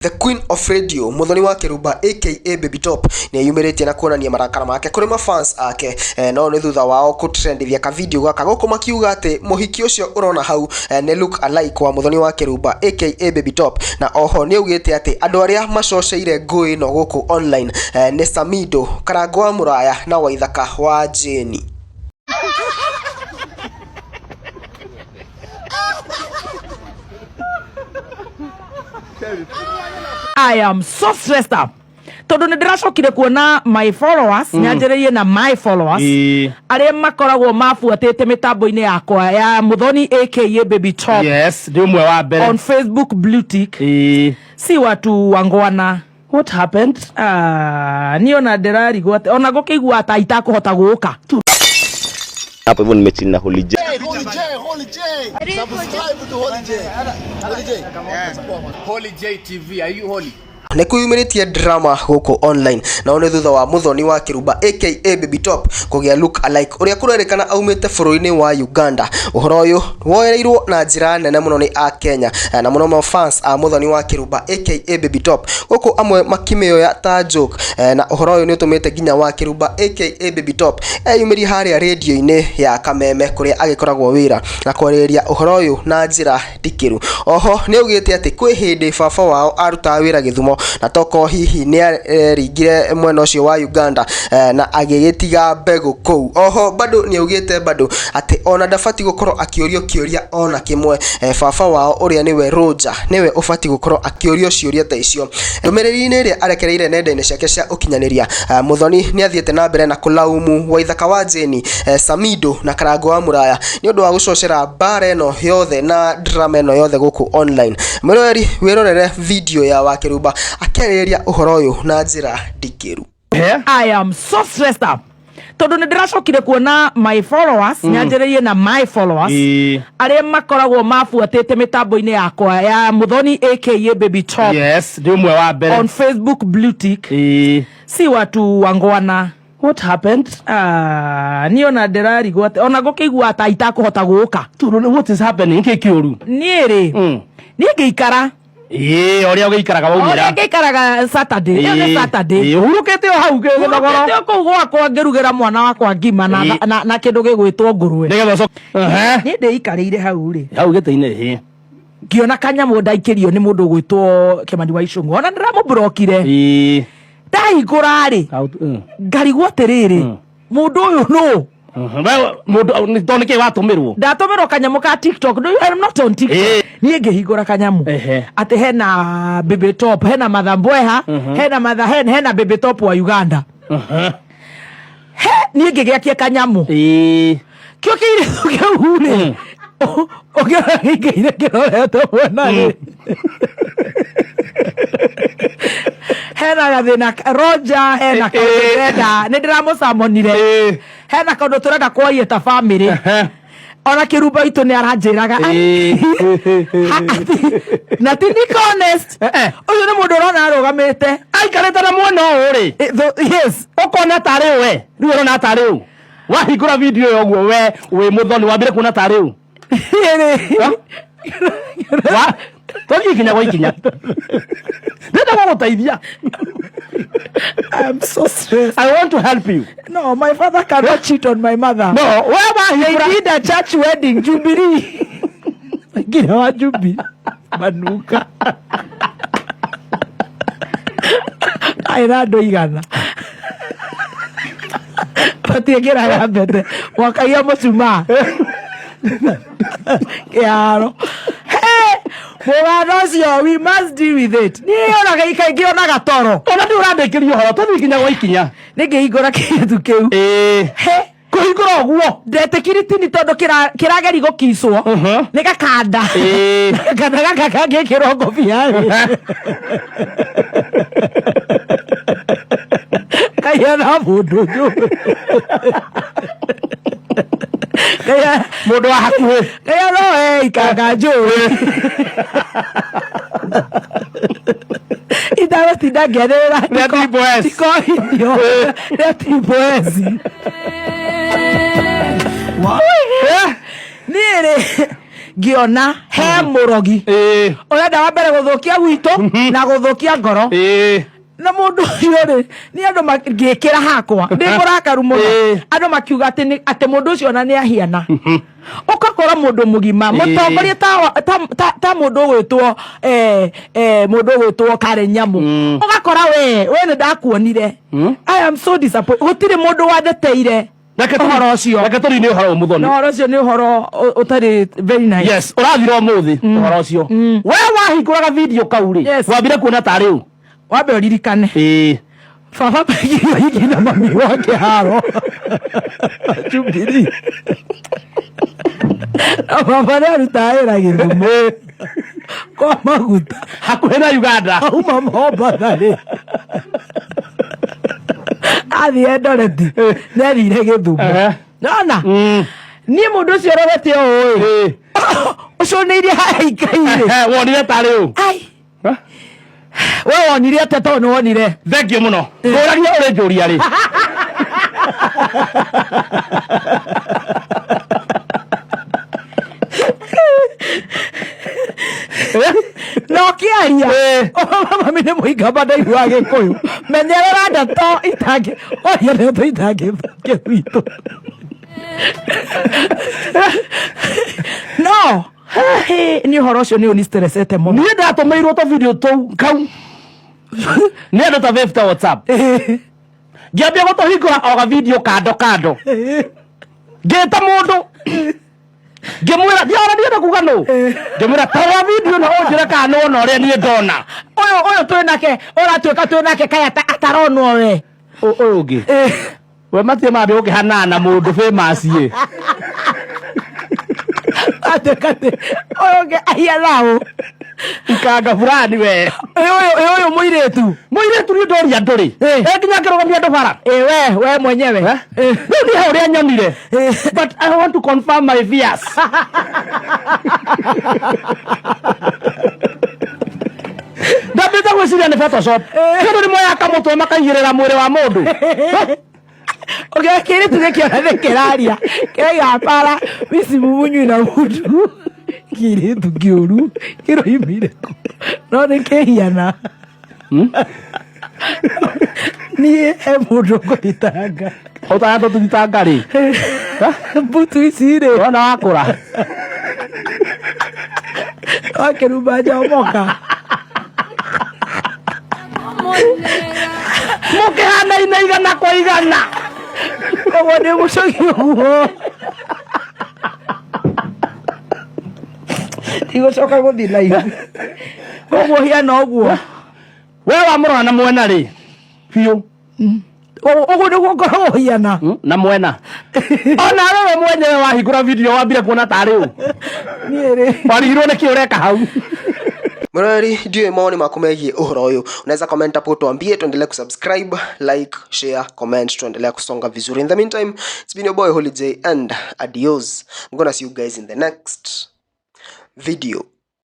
The Queen of Radio, Muthoni wa Kĩrumba aka Baby Top nĩeyumĩrĩtie na kuonania marakara make kũrĩ mafans ake no nĩ thutha wao kũtrendithia ka video gaka gũkũ makiuga atĩ mũhiki ũcio ũrona hau nĩ look alike wa Muthoni wa Kĩrumba aka Baby Top, na oho nĩaugĩte atĩ andũ arĩa macoceire ngũĩ ĩno gũkũ online nĩ Samido, Karangũ wa Mũraya na Waithaka wa Jane. I am so stressed up tondu nä ndäracokire kuona my followers nyanjä na my followers arĩa makoragwo mabuatĩte mĩtambo-inĩ yakwa ya Muthoni aka Baby Top. Yes, ndi umwe wa mbere. On Facebook blue tick. Si watu wangwana. What happened? Ah, niĩ ona ndĩrarigwo atĩ ona ngũkĩigua ta itakũhota gũka. Hapo hivyo nimechill na Holy J. Holy J, Holy J. Subscribe to Holy J. Holy J. Holy J TV, are you holy? Nĩ kwĩyumĩrĩtie drama gũkũ online nao nĩ thutha wa Muthoni wa Kĩrumba aka Baby Top kũgĩa look alike ũrĩa kũrerĩkana aumĩte bũrũri-inĩ wa Uganda. Ũhoro ũyũ woereirwo na njĩra nene mũno nĩ a Kenya na mũno mũno fans a Muthoni wa Kĩrumba aka Baby Top, gũkũ amwe makĩmĩoya ta joke, na ũhoro ũyũ nĩ ũtũmĩte nginya wa Kĩrumba aka Baby Top eyumĩrie harĩa rĩndiũ-inĩ ya Kameme kũrĩa agĩkoragwo wĩra na kwarĩrĩria ũhoro ũyũ na njĩra ndikĩru. Oho nĩ augĩte atĩ kwĩ hĩndĩ baba wao arutaga wĩra Gĩthumo na toko hihi nĩ aringire mwena ũcio wa Uganda na agĩgĩtiga mbegũ kũu. Oho bado nĩ augĩte bado atĩ ona ndabatiĩ gũkorwo akĩũrio kĩũria ona kĩmwe, baba wao ũrĩa nĩwe Roger nĩwe ũbatiĩ gũkorwo akĩũrio ciũria ta icio. Ndũmĩrĩri-inĩ ĩrĩa arekereire nenda-inĩ ciake cia ũkinyanĩria, Muthoni nĩ athiĩte na mbere na kũlaumu Waithaka wa Jane, Samido na Karangũ wa Mũraya nĩ ũndũ wa gũcocera mbara ĩno yothe na drama ĩno yothe gũkũ online. Mwĩroreri, wĩrorere video ya Wakĩrumba akĩarĩrĩria ũhoro ũyũ na njĩra ndikĩru. I am so stressed up tondu nä ndäracokire kuona my followers nyanjä na my followers arĩa makoragwo mabuatĩte mĩtambo-inĩ yakwa ya Muthoni aka Baby Top. Yes, ndi umwe wa mbere. On Facebook blue tick. Si watu wangwana. What happened? Ah, niĩ ona ndĩrarigwo atĩ ona ngũkĩigua ta itakũhota gũka. What is happening? Nĩ kĩũru? Niĩ rĩ, niĩ ngĩikara Ĩĩ, ũrĩa ũgĩikaraga waumĩra. Ũrĩa ngĩikaraga Saturday, ĩyo nĩ Saturday. Ĩĩ, ũhurũkĩte o hau gĩthogoro. Hurũkĩte o kũu gwakwa ngĩrugĩra mwana wakwa ngima na kĩndũ gĩgwĩtwo ngũrwe. Nĩgetha ũcoke. Niĩ ndĩikarĩire hau rĩ. Hau gĩtĩ-inĩ, ĩĩ. Ngĩona kanyamũ ndaikĩrio nĩ mũndũ ũgwĩtwo Kĩmani wa Icũng'wa. Ona ndĩramũmburokire. Ndahingũra rĩ, ngarigwo atĩrĩrĩ, mũndũ ũyũ nũ? Mũndũ tondũ nĩkĩ watũmĩrwo? Ndatũmĩrwo kanyamũ ka TikTok. No, I'm not on TikTok. Niĩ ngĩhingũra kanyamũ atĩ hena Baby Top, hena Martha Mbweha, hena Martha hen, hena Baby Top wa Uganda. He, niĩ ngĩgĩakia kanyamũ. Kĩo kĩirĩtu kĩu rĩ, ũkĩona gĩikaire kĩrorete mwena rĩ, hena gathĩna Roger, hena kaũndũ ndĩrenda, nĩ ndĩramũcamonire, hena kaũndũ tũrenda kwaria ta family. Ona kĩrumba itũ nĩ aranjĩraga na ti niko honest, ũyũ nĩ mũndũ ũrona arũgamĩte aikarĩte na mwena ũyũ rĩ. Yes. Ũkona tarĩ we rĩu, ũrona tarĩ ũ wahingũra video ĩyo ũguo, we wĩ Mũthoni wambire kuona tarĩ ũ? Tũthiĩ ikinya gwa ikinya, ndĩrenda gũgũteithia. I'm so stressed. I want to help you. No, my father cannot cheat on my mother. No, we wahingũra. They did a church wedding, Jubilee. Nginya wa Jubilee. Manuka. Aĩ na andũ igana. Matiĩkĩraga mbete. Mwakagia mũcumaa. Kĩharo. Hey! Mũgano ũcio, we must deal with it. Niĩ ona kaingĩ onaga toro. Ona ndĩ ũrandĩkĩria ũhoro, tũthiĩ ikinya gwa ikinya. Nĩ ngĩhingũra kĩndũ kĩu. He! Kũhingũra ũguo. Ndetĩkiri tini tondũ kĩrageri gũkicwo nĩ gakanda kana gaka kangĩkĩrwo ngũbia rĩ kahiana mũndũ njũĩ. Mũndũ wa hakuhĩ. Kahiana we ikanga njũĩ itagũtinda ngĩanĩrĩra. Nĩ Triple S. Tikohithio nĩ Triple S. Niĩ rĩ, Ngĩona he mũrogi ũrenda wa mbere gũthũkia gwitũ na gũthũkia ngoro na mũndũ ũcio rĩ, nĩ andũ ngĩkĩra hakwa ndĩ mũrakaru mũno. Andũ makiuga atĩ atĩ mũndũ ũcio ona nĩ ahiana ũgakora mũndũ mũgima mũtongoria ta mũndũ ũgwĩtwo mũndũ ũgwĩtwo Karen Nyamu, ũgakora we nĩ ndakuonire. I am so disappointed. Gũtirĩ mũndũ wandeteire ũhoro ũcio. Reke tũri nĩ ũhoro mũthoni. Na ũhoro ũcio nĩ ũhoro ũtarĩ very nice. Yes, ũrathira ũmũthĩ ũhoro ũcio. We wahingũraga video kau rĩ, wambire kuona tarĩ ũ? Wambe ũririkane baba Peggy Waigi na mami wake haro Jubilee, na baba nĩ arutaga wĩra Gĩthumo kwa maguta. Hakuhĩ na Uganda. Auma Mombatha rĩ, athiĩ Eldoret, nĩ athire Gĩthumo. Nona niĩ mũndũ ũcio ũrorete ũũ ĩ, ũcũnĩirie haha ikairĩ. Wonire tarĩ ũ? Ai, we wonire atĩa? Tondũ nĩ wonire. Thank you mũno. Ngũragia ũrĩ njũria rĩ. Na ũkĩaria mami nĩ mũikamba, ndaigua Gĩkũyũ, menyerera ndeto itangĩ oria, ndeto itangĩthũkia gwitũ. No nĩ ũhoro ũcio nĩ ũnistresete mũno. Niĩ ndatũmĩirwo tũ video tũu kau nĩ andũ ta 50 WhatsApp. Ngĩambia gũtũhingũra o ga video kando kando, ngĩta mũndũ ngĩmwĩra ndiona, ndienda kuga nũ, ngĩmwĩra tarora video na ũnjĩre kana nĩwona ũrĩa niĩ ndona. Ũyũ twĩ nake, ũratuĩka twĩ nake kaya ataronwo we. Ũyũ ũngĩ we matirĩ mambia gũkĩhanana na mũndũ famous ĩ. Atuĩka atĩ ũyũ ũngĩ ahiana ũ? Ikanga fulani we. Ĩ ũyũ mũirĩtu. Mũirĩtu niĩ ndoria ndũrĩ e nginya ngĩrũgamia andũ bara. Ĩ we mwenyewe. Rĩu niĩ hau ũrĩa nyonire, but I want to confirm my fears. Ndambĩte gwĩciria nĩ Photoshop, kĩndũ nĩ moya kamũtwe makaigĩrĩra mwĩrĩ wa mũndũ. Ũgĩa kĩirĩtu gĩkĩona nĩ kĩraria kĩraiga bara micimumunyu na mundu kĩirĩtu kĩũru kĩroimire kũ? No nĩ kĩhiana. Niĩ he mũndũ ngũthitanga. Ũtanatũthitanga rĩ? Mbutu ici rĩ. Wona wakũra. Wakĩrumba njomoka. Mũkĩhanaine 100%. Ũguo nĩ mũcogi ũguo ndigũcoka gũthiĩ na ihu ũguo hiana ũguo. We wamũrora na mwena rĩ biũ. Ũguo nĩguo ngoragwo hiana. Na mwena ona wewe mwenyewe wahingũra video wambire kuona tarĩ ũ? Niĩ rĩ. Warigirwo nĩkĩ ũreka hau? Mrori, ndiũĩ maoni maku megiĩ ũhoro ũyũ. Unaweza comment hapo tuambie, tuendelee kusubscribe, like, share, comment, tuendelee kusonga vizuri. In the meantime, it's been your boy Holy J and adios. I'm gonna see you guys in the next video.